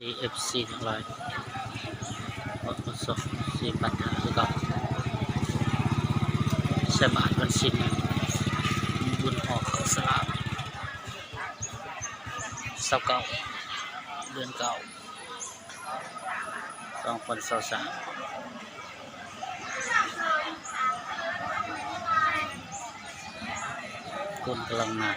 ດີ ເອັຟຊີ ທັງຫຼາຍ ຂໍສະບາຍດີຄືເກົ່າ ໃສ່ບາດວັນສິນ ບຸນຫໍ່ເຂົ້າສາລາ ຊາວເກົ້າ ເດືອນເກົ້າ ສອງພັນຊາວສາມ ຄົນກຳລັງມາ.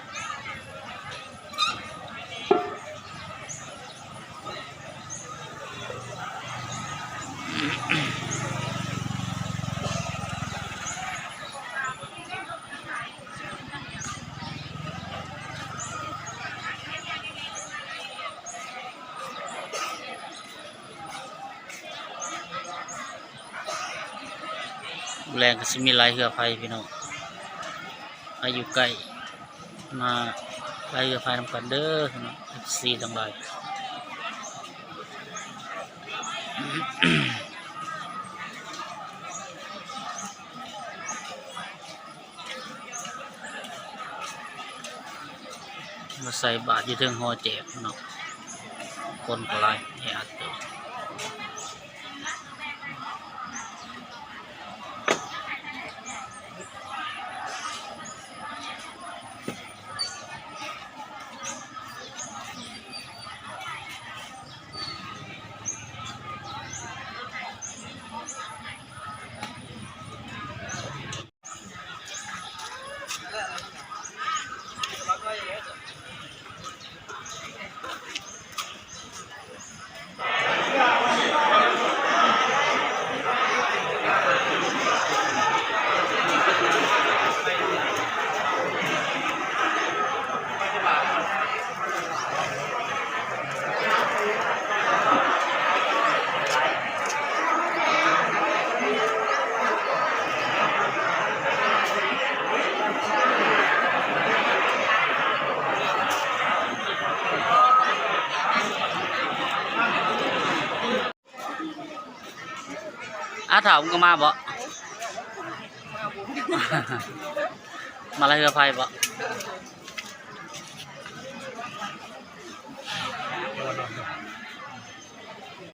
ແລງກໍຊິມີລາຍເຮືອໄຟພີ່ນ້ອງ ໃຜຢູ່ໃກ້ ມາລາຍເຮືອໄຟນຳກັນເດີພີ່ນ້ອງ ເອັຟຊີ ທັງຫຼາຍ. ມາໃສ່ບາດຢູ່ເທິງຫໍແຈກເນາະ ຄົນກໍຫຼາຍແອອັດເຕີບ. ອາ ຖາມກໍມາບໍ່? ມາລາຍເຮືອໄຟບໍ່?